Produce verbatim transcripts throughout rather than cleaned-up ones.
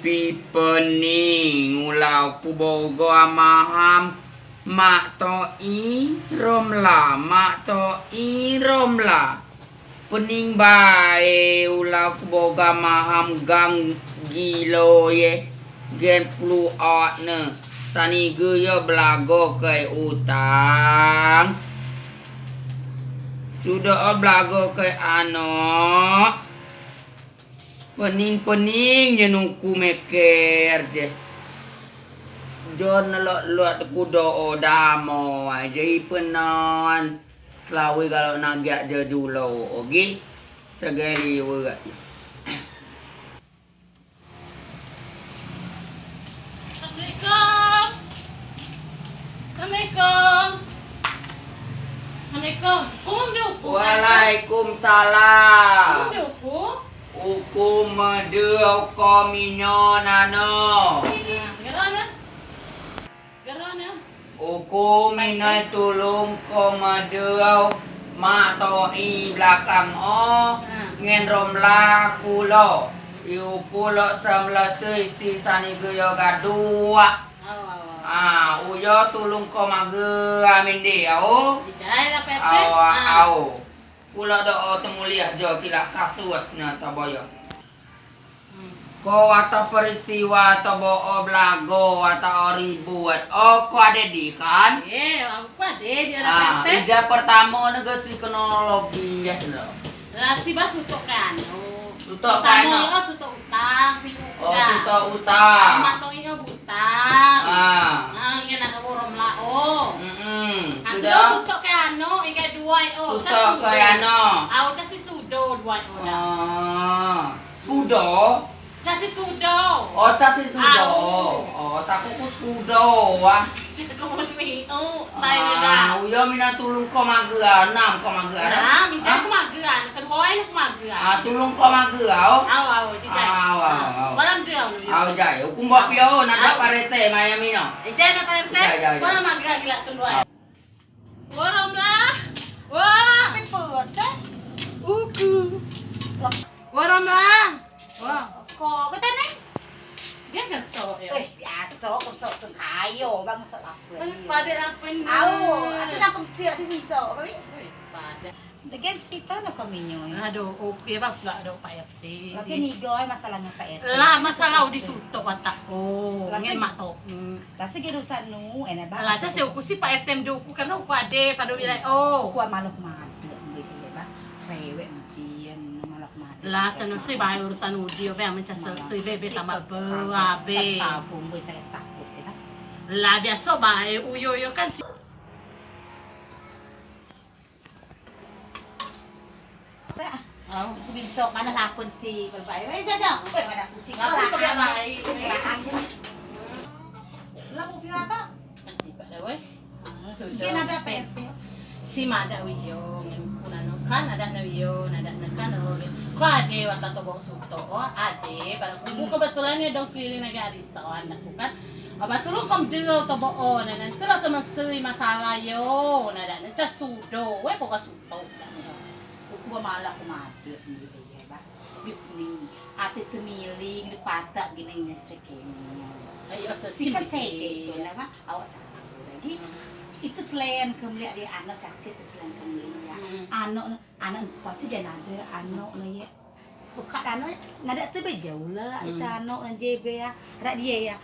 Pi pening ulau ku bogoa maham, Mak To'i Romla, Mak To'i Romla. Pening bae ulau ku bogoa maham, gang gilo ye, gen pelu ot ne, sanige yo belago kei utang. Sudo o belago kei anok. Pening-pening nien uku meker je. Jon lok-lok ku do o damo aje ipenon. Selawei galo nagiak je julo ogi. Segeri wak. Assalamualaikum. Assalamualaikum. Assalamualaikum. Umum duku. Waalaikumsalam. Umum duku. Uku medeu ko mino nano. Nah, gero ne. Gero ne. Uku minoi tulung ko medeu Mak To'i belakang o. Nah. Ngen Romla kulo. Uku lok semlesei si sanige yo gaduak. Au, au, au. Ah, uyo tulung ko magea mindi, au. Ijai lah, Pepe. Au, ah, au. Kulo do o temulih jo kilak kasus ne tabo yo. Hmm. Ko wata peristiwa tabo o belago, wata o ribut. O, ko ade di kan? Eh, aku ade di. Ah, Pepe. Ijai pertamo ne gesi kronologi ya seno. Lah, si ba sutok kano. Sutok kano. Pertamo, sutok utang. Oh, sutok utang. Mak To'i o utang. Ah. Ah, ngen nak urung lao. Mm-mm. Ah, sudo. Sudo sutok ke ano, igai duai o. Sutok ke ano. Au, ca si sudo duai o dah. Ah. Sudo? Ca si sudo. Oh, ca si sudo. Au. Oh, saku ku sudo, wah. Cek kamu tu, oh, tai dah. Ah, uyo mina tulung ko magea, nam ko magea dah. Nah, minta ko magea. Kedua ini ko magea. Ah, tulung ko magea, au. Au, au, jijai. Au, au, au. Malam dia, au, jai. Uku mbok pio, nadeak Pak R T, maya mino. Ijai, nadeak Pak R T. Ijai, ijai, ijai. Malam magea gila tunduk. Au. Warom lah. Wah. Apa se? Uku. Warom lah. Wah. Ko, ko tanai? Dia kan sok ya. Eh, biaso, ko sok tu kayo, bang sok lapar. Kan pada lapar. Au, aku nak kecil di sini sok, kami. Pada. Degen cerita no ko minyo. Aduh, oke ba pula do Pak R T. Tapi nigo ai masalah ngen Pak R T. Lah, masalah udi sutok watak ko. Ngen mak tok. Lah segi urusan nu, ene ba. Lah, case uku si Pak R T mdu uku, karena uku ade pado wilayah o. Uku malu kemade, mbe ba. Cerewet mejien, malu kemade. Lah, sana si bae urusan udi, be amen case si be, be tambah be, abe. Cat tabung, be saya status, ya kan. Lah, biaso bae, uyo-uyo kan si. Au. Si bimsok mana lapun si berbae. Weh, jajang. Weh, mana kucing. Lapun kau lah. Lapun piu apa? Tiba dah, weh. Mungkin ada P R T. Si madeak wio, ngen kunano kan, nadeak ne wio, nadeak ne kan, oh, ko ade watak tobok sutok, oh, ade, pada kuku kebetulan yo dong keliling lagi arisan, nadeak ku kan. Aba tulung kom deu tobok, oh, nadeak ne, tu lah semesei masalah yo, nadeak ne, ca sudo, weh, pokok sutok. Uku ba malah ko madeak ngen dio ba. Dio pening ate temiling, dio patak gini ngecek ini. Si kan sede ko lah ba, awak salah lagi. Ite selain kemliak dio anok caci, ite selain kemliak. Anok, anok empat tu jan ade anok ne ye. Buka anok nadeak te be jauh lah, ite anok ne je be ya. Rak dio ya.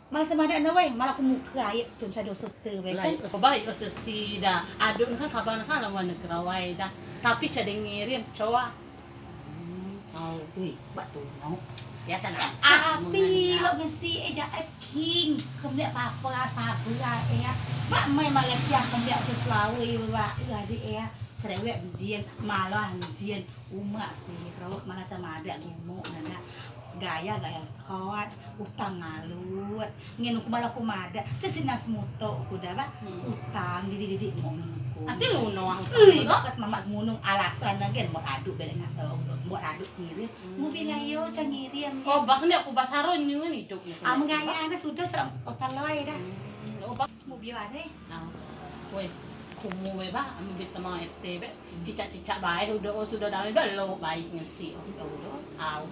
Malah temadeak ne wai, malah ku muka ayep tun sado sute wai kan. Baik, sesi dah. Aduk ne kan kabar ne kan lawan negara wai dah. Tapi ca dengerin coa. Au, ui, bak tunok. Ya tanah. Api lok ngesi eh dah eh king. Kemliak papa sabar eh ya. Bak mai Malaysia kemliak ke Selawei wak. Iya dik eh ya. Cerewet mejien, malah mejien. Umeak sirok, malah temadeak gumuk nadeak. Gaya, gaya kot, utang ngalut. Ngen uku malah ku madeak, cesi nas mutok uku dah ba. Utang didik-didik mok ngen uku. Ati luno. Ui, bakat mamak ngunung alasan ne gen, mok aduk belek ngak, mok aduk ngirim. Mu bilang yo, ca ngirim. Oh, bak ne uku ba saron nyu ngen idup ne. Amen gaya ne sudo cerok otak loi dah. Oh, bak. Mu biar ade. Au. Weh, kumu weh ba, amen bit temau ete be. Cicak-cicak bae, udo, sudo damai belok baik ngen si, udo, udo. Au.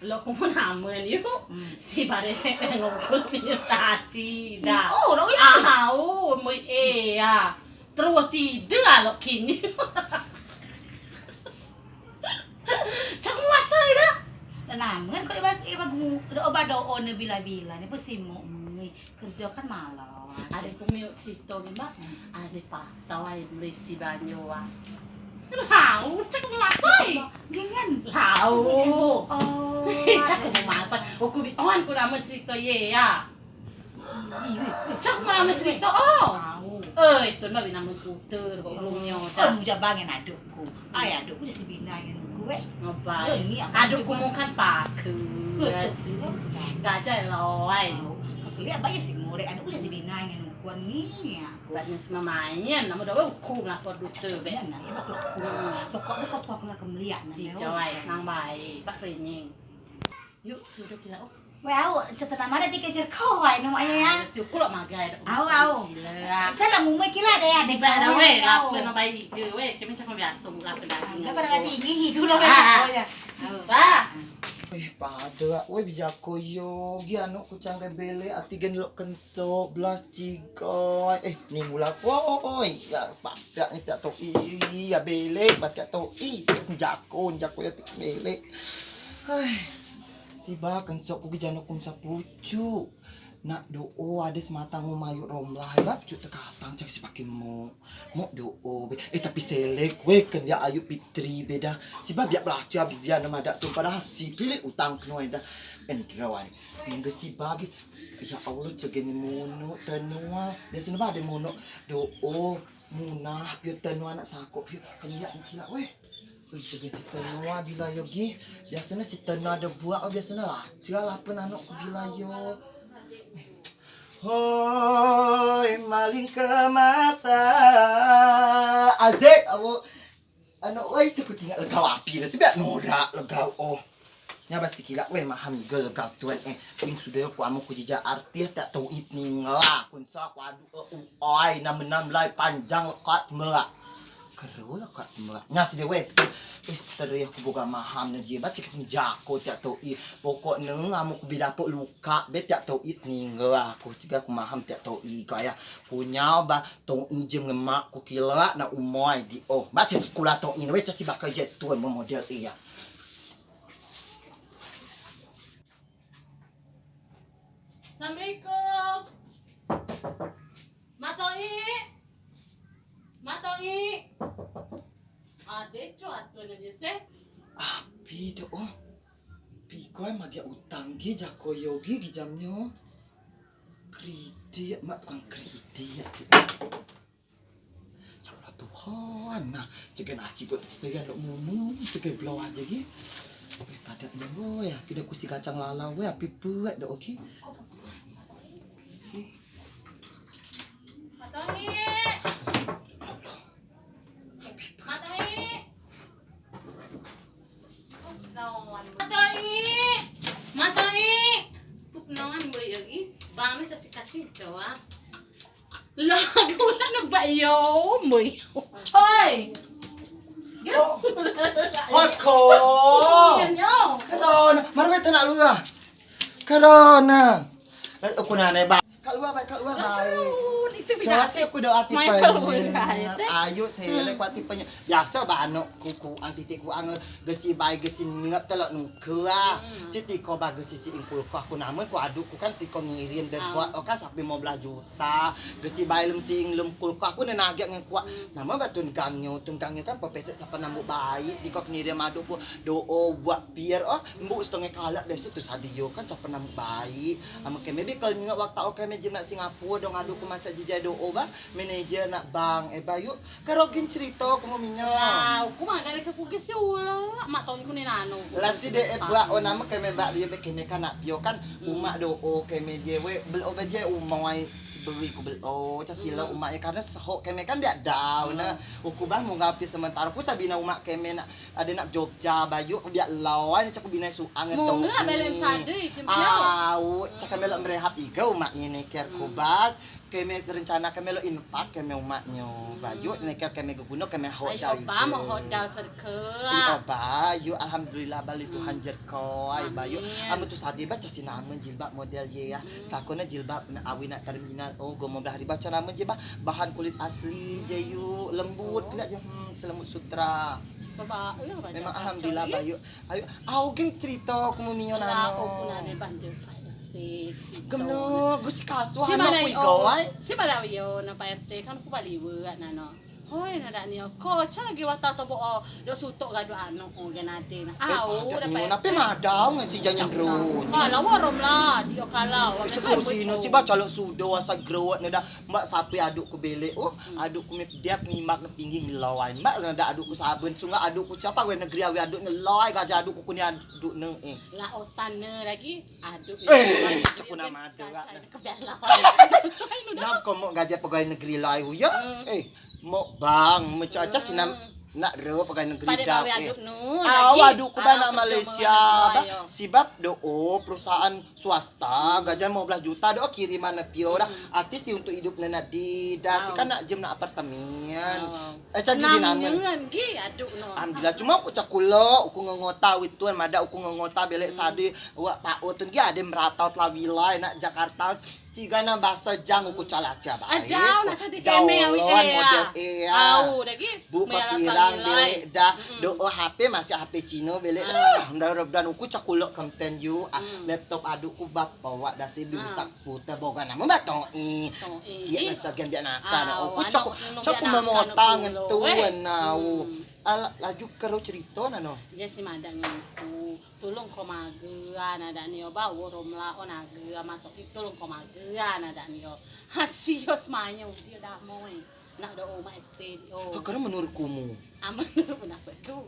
Lok kumu namen yuk. Si baresek ngelongkul minyak caci dah. Oh, lok itu. Au, mui ea. Terus tidur lok kini. Cak masai dah. Namen ko iba iba gumu do oba do o ne bila-bila ne pun simuk mui. Kerjo kan malas. Ade ku miuk cerito ni ba. Ade patau ai melisi banyo ah. Lau cak masai. Gengen. Lau. Oh. Cak masai. Uku bi on ku namen cerito ye ya. Cak namen cerito oh. Oi, tun ba bi namen puter kok ulung nyo. Aduh, jabangen aduk. Ai, aduk ku jasi binai ngen uku eh. Ngapai? Aduk ku mungkan paket. Gajai lawai. Kekeliak bae si ngorek aduk ku jasi binai ngen uku ni aku. Tanya sama main, nama dawa uku ngelapor duta be. Pokok pokok aku lah kemeliak. Dijawai nang bae, bak ringing. Yuk, sudo kila oh. Weh au, cetena mada jike jerko wai no aye ya. Syukur lok magai. Au au. Cala mumui kila de ya. Jiba da weh, lapa no baik ke weh, kami cakap biasa lapa daging. Lapa daging ni, gula. Ba. Weh pada weh bijako yo gi anu ku canggai belek ati gen lok kensok belas cigai eh ni mula koi ya padak ni tak tau i ya belek padak tau i jako jako ya tik belek. Hai. Siba kensok ku gi jano ku mesa pucuk. Nak do o ade sematang mu mayuk romlah ba pucuk tekatang cak si pake mok. Mok do o be. Eh tapi selek weh ken dia ayuk pitri be dah. Siba biak belaca bibia ne madak tun padahal si tilik utang keno ai dah. Endroi. Mengge siba gi. Ya Allah cak geni monok tenua. Biaso ne ba ade monok do o. Munah pio tenua nak sakok pio keliak ni kilak weh. Ui, jaga si tenua bila yo gi. Biaso ne si tenua de buak o biaso ne laca lapen anok ku bila yo. Hoi maling kemasan. Azik awo. Anok oi seperti ngak legau api de sebiak norak legau o. Nya ba si kilak weh maham iga legau tun eh. Ting sudo yo ku amuk ku jijak artis tak tau it ningla kun sa ku adu. Oi nam nam lai panjang lekat melak. Keru lekat melak. Nya si de weh. Weh terus aku boga maham ne je ba cik senjako tak tau it. Pokok ne amuk ku bi dapok luka be tak tau it ningla aku cik aku maham tak tau it kaya. Kunyau ba tau it je ngemak ku kilak nak umoi di oh. Ba si sekula tau it weh cak si bakal je tun memodel iya. Assalamualaikum. Mak To'i. Mak To'i. Ade coa aturan ade se. Api do o. Pi koi magiak utang gi jako yo gi gi jam nyo. Kredit mak tukang kredit. Ya Allah Tuhan nah, cegen aci buat segan lok munu segan belau aja gi. Weh padat ni weh, kida kusi kacang lalau weh api buat dok oke. Matoi. Matoi. Matoi. Matoi. Puk nawan boy lagi. Bang ni kasih kasih coba. Lah, aku nak nebak yo, boy. Oi. Hot ko. Kerana, mari kita nak luar. Kerana. Aku nak nebak. Keluar baik, keluar baik. Coba sih aku doa tipe. Ayo selek kuat tipenya. Biasa ba anok kuku ang titik ku ang gesi baik gesi nyep telok nuke ah. Si tiko ba gesi si ingkul ko aku namen ku aduk ku kan tiko ngirim dan buat oh kan sampai lima belas juta. Gesi bae lem sing lem kulkas aku ne nagek ngen kuak. Nama ba tun gang nyo, tun gang nyo kan pepesek sapa nambuk baik, dikok ngirim aduk ku do o buak pier oh, mbuk setengah kalak desa tu sadio kan sapa nambuk baik. Amen keme bi kal nyingok waktu o keme jemak Singapura dong aduk ku masak jijai do o ba, manajer nak bank eh bayu. Karo gin cerito ku mau minyak. Lah, ku makan ke ku gesi ulo, mak tau ku ni nano. Lah si de e buak o nama keme bak dio be keme kan nak pio kan umak do o keme je we bel o be je umai. Seberi ku bel o ca sila umak e karena sehok keme kan biak dau na. Uku bah mau ngapi sementara ku sabina umak keme nak ade nak Jogja bayu ku biak lawan cak ku bina suang to. Au cak keme lok merehab iga umak ini ker ku bah. Keme rencana keme lok infak keme umeak nyo. Bayu, neker keme geguno keme hok dau. Ayo ba, mau hok dau serke. Iyo ba, yu alhamdulillah bali Tuhan jerkoi bayu. Amen tun sadei ba coa si namen jilbab model ye ya. Sako ne jilbab ne awei nak terminal. O, gomo belah riba coa namen je ba. Bahan kulit asli je yu, lembut keliak je. Hmm, selembut sutra. Memang alhamdulillah bayu. Ayo, au gen cerito kumu mio nano. Gemno, gusi kasu anak ku igawai. Si pada yo na Pak R T kan ku bali wak nano. Hoi, nadeak nio ko coa lagi watau tobo o dok sutok gadu anok o gen ade na. Au, dak Pak R T. Nape madau ngen si janyen ro. Kalau warom lah dio kalau. Sekursi no si ba calok sudo asal gerowok ne dak. Mbak sape aduk ku belek o, aduk ku mik diak ngimak ne pingging lawai. Mbak sana dak aduk ku saben sungai aduk ku siapa we negeri awe aduk ne lawai gajah aduk ku kuni aduk ne eh. Lah otan ne lagi aduk. Eh, cakuna made wak. Nam ko mok gajah pegawai negeri lawai uyo. Eh, mok bang mecaca sinam. Nak ro pegawai negeri dau eh. Au aduk ku ba nak Malaysia ba. Sibab do o perusahaan swasta gajian limo belas juta do o kiriman ne pio da. Ati si untuk idup ne nak di da si kan nak jem nak apartemen. Eh cagi di namen. Alhamdulillah cuma uku cakulo uku ngengota witun mada uku ngengota belek sadi wak pao tun gi ade meratau telah wilai nak Jakarta. Ciga na bahasa jang uku calaca bae. Adau nak sadi keme awi model ea. Au dagi. Bu papirang belek dah. Do o H P masih H P Cino belek. Dah rob dan uku cakulok kemten yu. Laptop aduk ku bapa wak dasi bi usak puter boga nama ba to'i. Ciek na segen biak naka na. Uku caku memotang ngen tuen nau. Laju kero cerito nano. Dia si madak ngen uku. Tulung ko magea nadeak nio ba woro melao nagea matok i tulung ko magea nadeak nio. Hasio semanyo dio damoi. Nak do umak ete dio. Kero menurut kumu. Amen menurut pendapat ku.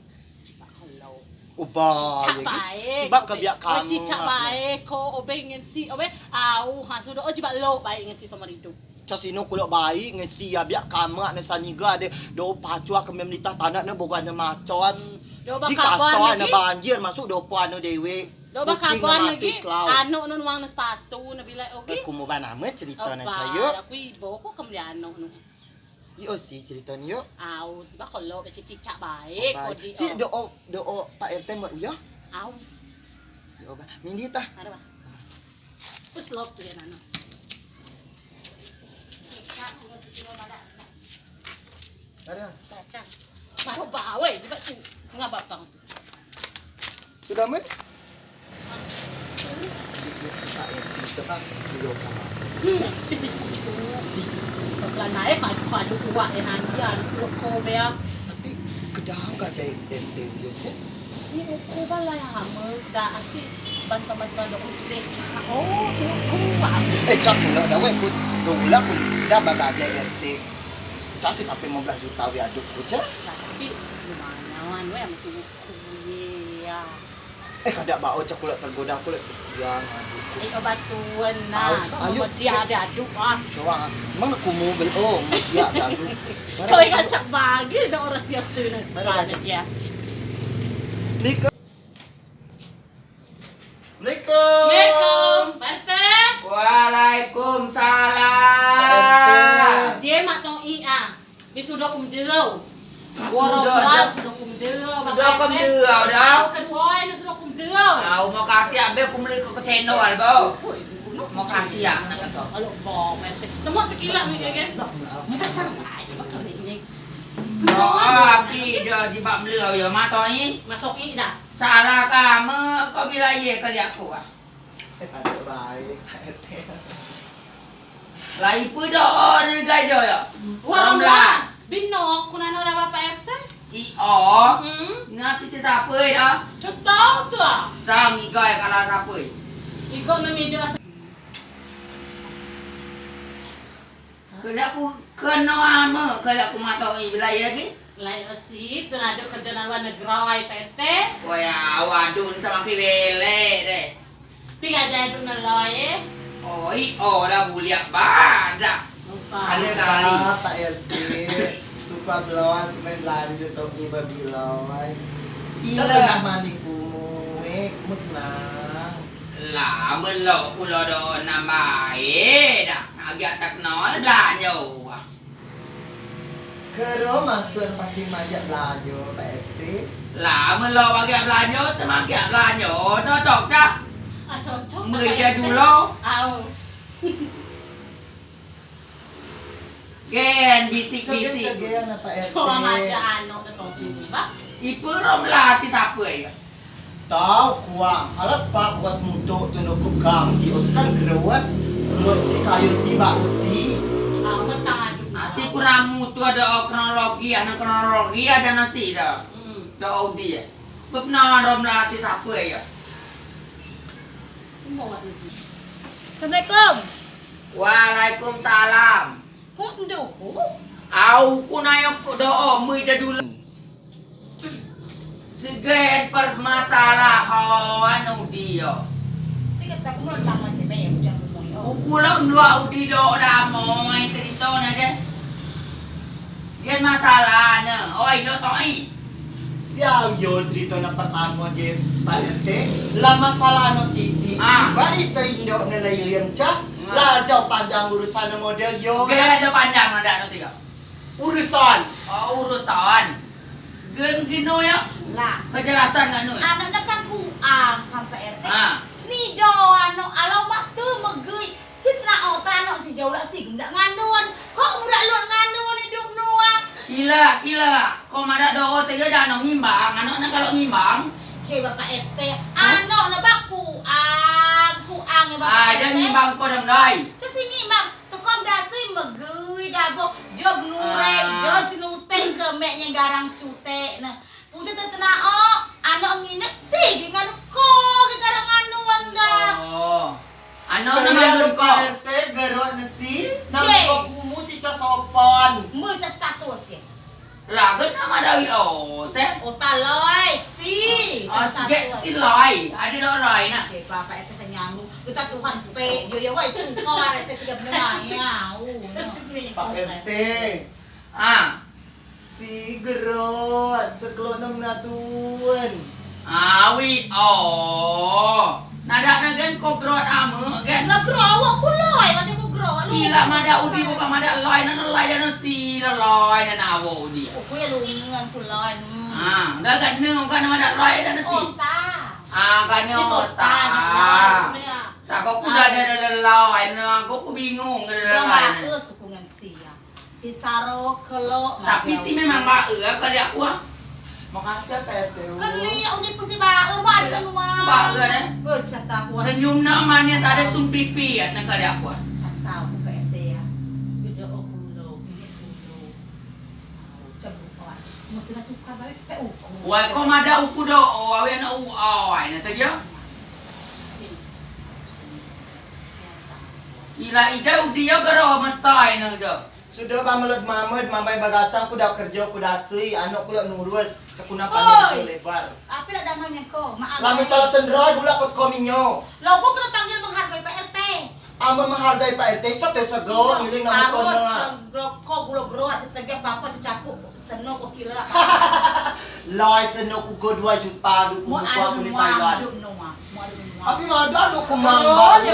Cipaq kelo. Uba. Cicak bae. Sibak ke biak kamu. Cicak bae ko obeng ngen si obe. Au ha sudo o cibak lo bae ngen si somor idup. Ca sino kulo baik ngen si abiak kamak ne saniga ade do pacua keme melitah tanak ne boga ne macot. Di kasar ne banjir masuk do pua ne dewek. Do ba kabar ne gi. Anok ne nuang ne sepatu ne bilai ogi. Kumu ba nama cerita ne cayo. Aku ibo ko kembeli anok ne. Io si cerita ne yo. Au ba kelo ke cicak baik ko di. Si do o do o Pak R T buat uyo. Au. Mindi tah. Ada ba. Terus lop tu ya nano. Ada. Kacang. Baru bawa juga tu. Ngapa bang? Sudah men? Saya kita kan kilo kalah. This is true. Pelan naik padu padu kuat ya nanti alu kau bea. Tapi kedang gak jahit ente Yosef. Ni uku ba lai hama da ati bantu-bantu ada desa. Oh, uku ba. Eh, cak pula da weh ku dula ku da bagai aja R T. Cak si sampai lima belas juta wi aduk ku cak. Tapi lumayan weh amu uku ya. Eh, kada bao cak kula tergoda kula setia ngadu. Eh, kebatuan nah. Ayo dia ada aduk ah. Coba, emang kumu bel oh, dia ada aduk. Kau ikan cak bagi ada orang siap tu. Mana ya? Assalamualaikum. Assalamualaikum. Assalamualaikum. Waalaikumsalam. Dia mak tong i ah. Bi sudo ku mdeu. Woro bal sudo ku mdeu. Sudo ku mdeu da. Kedua ini sudo ku mdeu. Au mau kasih abe ku meli ku ke cendol bo. Mau kasih ya nak kata. Alo bo mesti. Temu kecil lah ni guys. Doa abi jo jibak mleu yo matoi. Matoi dah. Salah kamu ko bila ye kali aku ah. Baik. Lai ipe do'o ne gajo yo. Wah lah. Bino kunano da Bapak R T. Io. Ngati si sapei da. Cetau tu ah. Sang igai kala sapei. Iko nami do asa. Keda ku keno ame keda ku matoi belai lagi. Lai osi tu nado kerjo nang luar negeri Pak R T. Waya wadu cama ki belek deh. Pi gajah duk neloi eh. Oi, ora buliak badak. Sekali-sekali. Pak R T, tukar belawan tu main belanja tau ni babilai. Ila. Mani kumu eh, kumu senang. Lah, belok pulo do nambah eh dah. Magiak tak kenal belanjo. Kero maksud pakai magiak belanjo, Pak R T? Lah, melo magiak belanjo, te magiak belanjo, cocok cak. Ah, cocok. Mereja julo. Au. Gen, bisik-bisik. Cegek-cegekan, Pak R T. Coa madeak anok ne kopi ni, Bang. Ipe rom lati sape ya? Tau kuang, alas pak buas mutuk tu nukup gang di ocekan gerewet, gerewet si kayu si bak besi. Ati kurang mutu ade o kronologi, ane kronologi ade nasi da. Hmm. Da odi ya. Bepna rom lati sape ya? Assalamualaikum. Waalaikumsalam. Kok nduku? Au, ku nayo ku do'o mui jajuleng. Segen permasalahan udi yo. Segen tak ku melo damai tebe yo, ujan ku moi. Uku lok mluak udi do'o damai cerito ne je. Gen masalah ne. Oi, lo toi. Siau yo cerito ne pertamo je, Pak R T. Lah masalah ne titik. Ah. Ba ite indok ne lei liem cah. Lah, jauh panjang urusan model yo. Gen, jauh panjang nadeak ne tiga. Urusan. Oh, urusan. Gen gino ya. Lah. Kejelasan nganu. Anok ne kan kuang kan Pak R T. Ah. Senido anok alau mak tu megei. Si tenao tanok si jauh lak si gendak nganun. Kok mudak lok nganun idup nua. Kila, kila. Kok madeak do'o tega jano ngimbang. Anok ne kalau ngimbang. Cek Bapak R T. Hah? Anok ne ba kuang, kuang ya Bapak R T. Ah, jano ngimbang ko dong dai. Cek si ngimbang. Tekom dasi megei gabo, jo genurek, ah, jo senutek ke mek nye garang cutek ne. Puja te tenao, anok nginek si je nganu ko ke garang anu anda. Oh. Anok ne mandun ko. P R T gerot ne si, nang ko kumu si cak sopan. Mu cak status ya. Lah, kena madai o, se. Ota loi, si. Oh, si, si loi. Ade do loi na. Oke, bapak itu nyambung. Kita Tuhan pe, yo yo wai tu kau are tu juga benar ya. Pak R T. Ah. Si gerot, sekelok nem natun. Awi, oh. Nadeak ne gen ko gerot amek gen. Lah gerot awak ku loi, macam ku gerot. Ila madeak udi bukan madeak loi, nan loi dan si loi nan awak udi. Uku ya lungan ku loi. Hmm. Ah, gagak ne bukan madeak loi dan si. Ota. Ah, kan ota. Sako ku dah ada lelai, nah, aku ku bingung ada lelai. Bagus sukungan sia. Si saro kelok. Tapi si memang bae kali aku ah. Makasih Pak R T. Keli uni ku si bae, bae menua. Bae deh. Bocah tahu. Senyum nak manis ada sum pipi ya nak kali aku ah. Cak tahu Pak R T ya. Gede okulo, gede kulo. Cak bukan. Mau kena tukar bae, pe uku. Wah, kok madeak uku do, oh, awe anak u, oh, anak kerja. Ila ijai udi yo gero mestai ne do. Sudo ba melod mamed, mamai bagacang ku da kerjo ku dasui, anok ku lok nurus, cekuna panjang lebar. Api lak damai nyeko, maaf. Lami calo sendro gula kot kominyo. Logo kena panggil menghargai Pak R T. Amen menghargai Pak R T, cok te sego, ngiling nama kono. Gero ko gulo gero, cetege papa cecapuk. Seno ko kila. Lai seno ku ke dua juta, du ku buka aku di Thailand. Tapi madeak du ku mamba.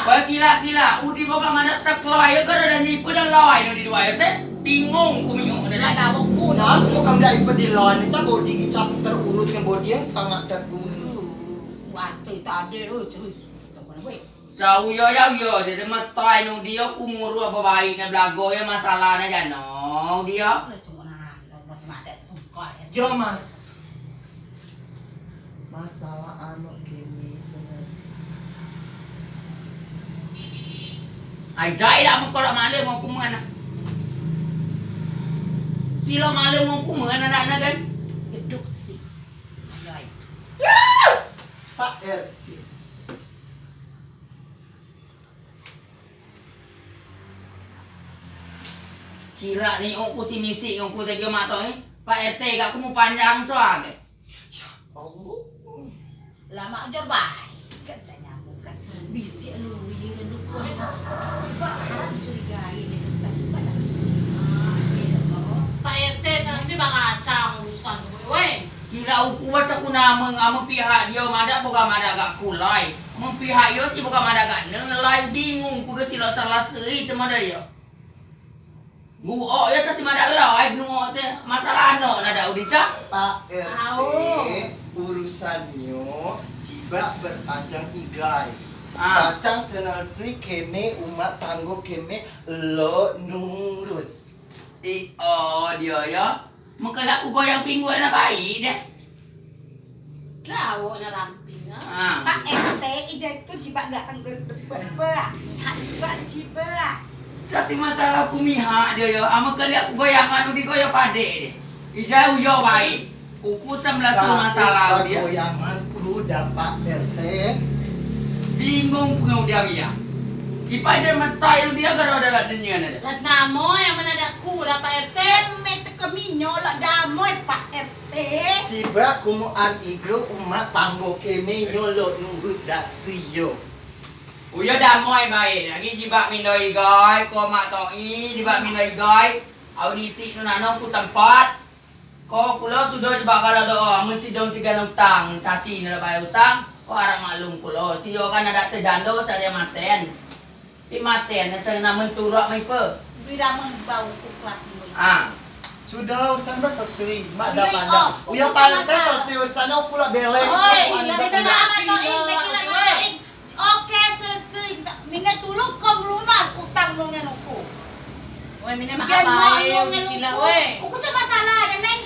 Bae kila, kila. Udi boka madeak sekelai, gero dan nipu dan lai no di dua ya, se. Bingung ku minggu. Nah, aku kam dai pedilai, ni cak bodi, cak terurus, yang bodi yang sangat terurus. Waktu itu ada, oh, terus. Sau yo, yau yo, jadi mestai nu dio ku muru apa baik ne belago ya masalah ne jano dio. Jo mas. Masalah anu kini jenis. Ai jai dak mengko lak malem mau kuman. Silo malem mau kuman anak-anak kan. Geduk si. Ai jai. Pak R T. Kila ni uku si misik uku tegi mato ni. Pak R T gak kumu panjang coa ke. Ya Allah. Lama jor bae. Kan cak nyambung kan. Bisik lui ngenduk. Coba harap curigai ni. Masa. Pak R T sanksi bang acang urusan tu. Weh. Kila uku Ku baca ku namen, amen pihak dio madeak, bogoa madeak gak ku lai. Amen pihak yo si bogoa madeak gak ne lai, bingung ku gesi lok salah seri temadeak dio. Guok yo tasi madeak lai, guok te masalah anok nadeak udi ca. Pak R T, urusan nyo jibeak berpanjang igai. Kacang senalsui keme umeak tanggo keme lok nurus. I o dio yo. Mengkelak ku goyang pinggul na baik deh. Lauk na ramping ah. Pak R T, ijai tu jibeak gak tenggelam tepet pe. Mihak jibeak jibeak. Casi masalah ku mihak dio yo. Amen keliak ku goyang anu di goyang padek deh. Ijai uyo baik. Uku sembelas tu masalah dio. Goyangan ku dapat R T. Bingung ku ngau dio ya. Ipai dio mestai dio garo dalam dunia ni. Lah namo yang mana dak ku dapat R T. Met keminyo lah damoi Pak R T. Jibeak kumu an igo umeak tanggo keme nyo lok nurus dak sio. Uyo damoi baik. Lagi jibeak mindo igai, ko mak toi, jibeak mindo igai. Au disik nu nano ku tempat. Ko kulo sudo jibeak bala do'o, amen si dong cigai utang, caci ne lah bayar utang. Ko harap maklum kulo, sio kan ade te jando, sio maten. Pi maten, cang namen turak mai pe. Beri ramen bau ku kelas ni. Ah. Sudo urusan ba selesai, mak dah panjang. Uyo Pak R T selesai urusan nyo, kulo belek. Oi, lagi dah apa tu, Ing? Pikiran apa, Ing? Oke, selesai. Mine tulung ko melunas utang nu ngen uku. Woi, mine maaf bae, woi. Uku cuma salah ade neng.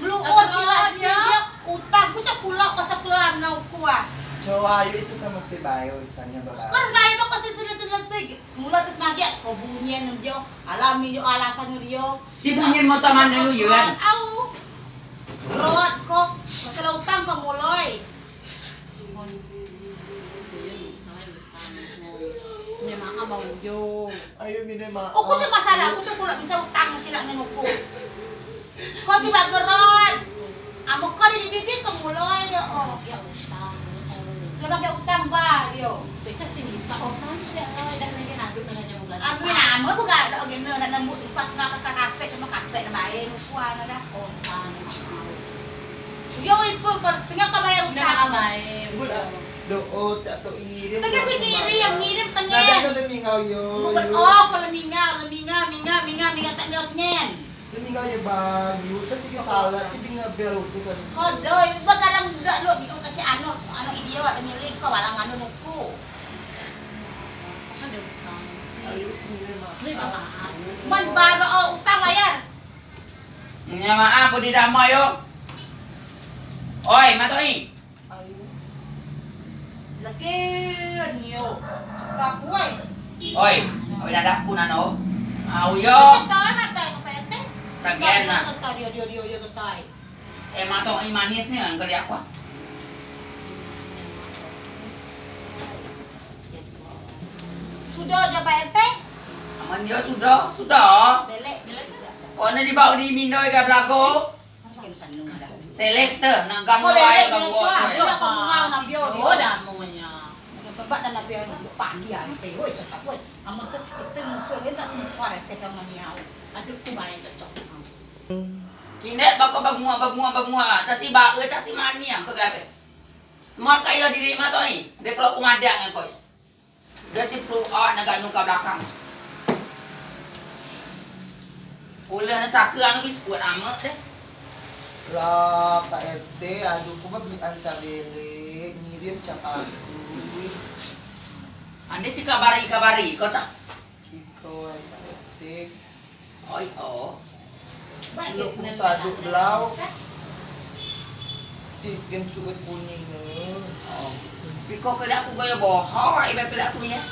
Meluus dio utang, uku cuma pulo ko sekelam na uku ah. Coa ayo itu samo si bae urusannya bae. Ko harus bae ko selesai selesai. Mulo tu magiak ko bunyi dio, alami dio alasan dio. Si bunyi motor mano lu yo kan? Au. Rot ko masalah utang ko muloi. Mine maaf bang ujo. Ayo mine maaf. Uku cuma salah, uku cuma kulo bisa utang kira ngen uku. Ko cuma gerot. Amen ko dididik ko muloi dio o. Lo pakai utang ba dio. Becak sini sa o kan. Amen amen buka ado gene nak nembus tempat tengah ke karpet cuma karpet na bae uku anu dah. Yo ipe ko tengah ko bayar utang. Do'o tak tok ngirim. Tengah si ngirim, ngirim tengah. Nada nada mingau yo. Oh, ko le mingau, le mingau, mingau, mingau, mingau tak nyot nyen. Le mingau yo bang, yu, terus si salah, si binga bel uku sani. Ko doi, ba kadang dak lo bingung kecek anu, anu idio ade milik ko walang anu nuku. Ayo, ini mah. Man baru o utang bayar. Nya maaf, budi damai yo. Oi, matoi. Laki nio. Kakuai. Oi, oi dadak ku nano. Au yo. Ketai matai ko P T. Sagian na. Ketai dio dio dio dio ketai. Eh, mato i manis ni kan kerja aku. Sudo jo Pak R T. Amen yo sudo, sudo. Belek. Ko ne dibau di mindo iga belago. Selek te, nak gam bae gam. Yo, damo nya. Tempat dan nabi pagi ai te, woi, cakap woi. Amen te te musuh le nak muka R T kau ngani au. Aduh, ku bae cocok. Kinet bako bamua bamua bamua, casi bae casi mani am pegabe. Mak kayo diri matoi, dek lo ku madeak ngen koi. Dah si pluak nak ganu ka belakang. Ulah nak saka anu biskuit amek deh. Lah Pak R T, aduh ku ba beli anca lele, ngirim cap aku. Ande si kabari kabari ko cak. Ciko Pak R T. Oi o. Lok ku saduk belau. Ti gen suket kuning ne. Iko kena aku gaya bohong, iba kena aku ya.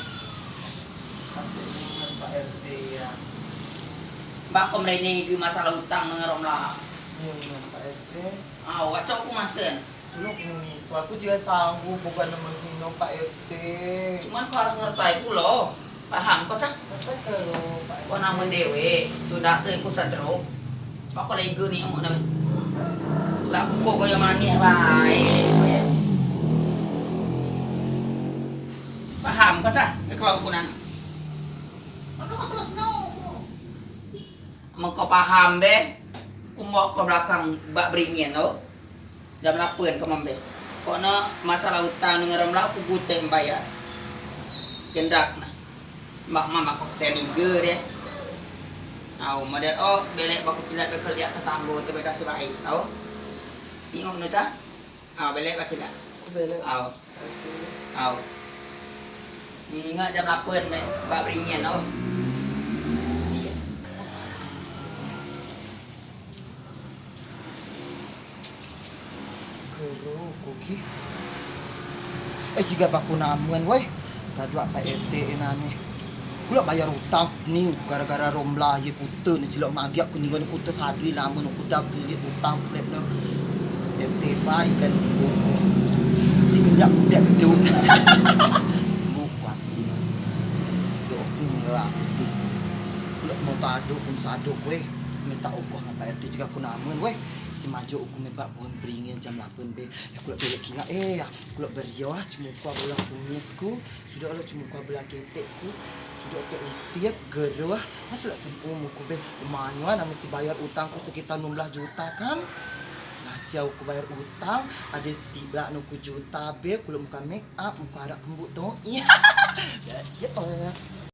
Macam ni Pak R T ya. Mbak ko merene di masalah utang ngerom lah. Iya Pak R T. Au, acok ku masen. Lok ni, so aku juga sanggup bukan nemen ino Pak R T. Cuman ko harus ngertai kulo. Paham ko cak? Ngertai kulo Pak R T. Ko namen dewek, tu dase ku stroke. Pak ko lego ni o namen. Lah ko ko yo manih bae. Paham ko cak? Ke kelompok nan. Aduh, terus no. Mengko paham be. Ku mbok ko belakang bak beringin lo. Jam lapen kemambe. Pokok ne masalah utang ngen Romla uku gute mbayar. Kendak ne. Mbak mama kok teniga de. Au, model o belek ba ku kilat bekel diak tetanggo te beda sebaik. Au. Ingok ne ca. Au, belek ba kilat. Belek. Au. Au. Ni ingat jam lapen be ba beringian au. Iya. Gero uku ki. Eh, cigai ba ku namen weh. Kaduak Pak RT e nane. Kulo bayar utang ni gara-gara Romla ye kute ne, cilok magiak ku ninggal kute sadei namen uku dap bilik utang klep ne. RT ba ikan buru. Si kenyak kudiak gedung. Bu kuaci. Dok ninggal aku si. Kulo mau taduk pun saduk weh. Minta uku ngen Pak RT cigai ku namen weh. Si majok uku mebak pohon beringin jam lapen be. Ya kulo belek kilat eh ya. Kulo berio ah cemukua belang kumis ku. Sudo lok cemukua belang ketek ku. Sudo pek lipstik gero ah. Masih lok sempum uku be. Manyo ah name si bayar utang ku sekitar enam belas juta kan. Nah, cau ku bayar utang, ade setilak ne uku juta be, kulo muka make up, muka arak kembuk to'i.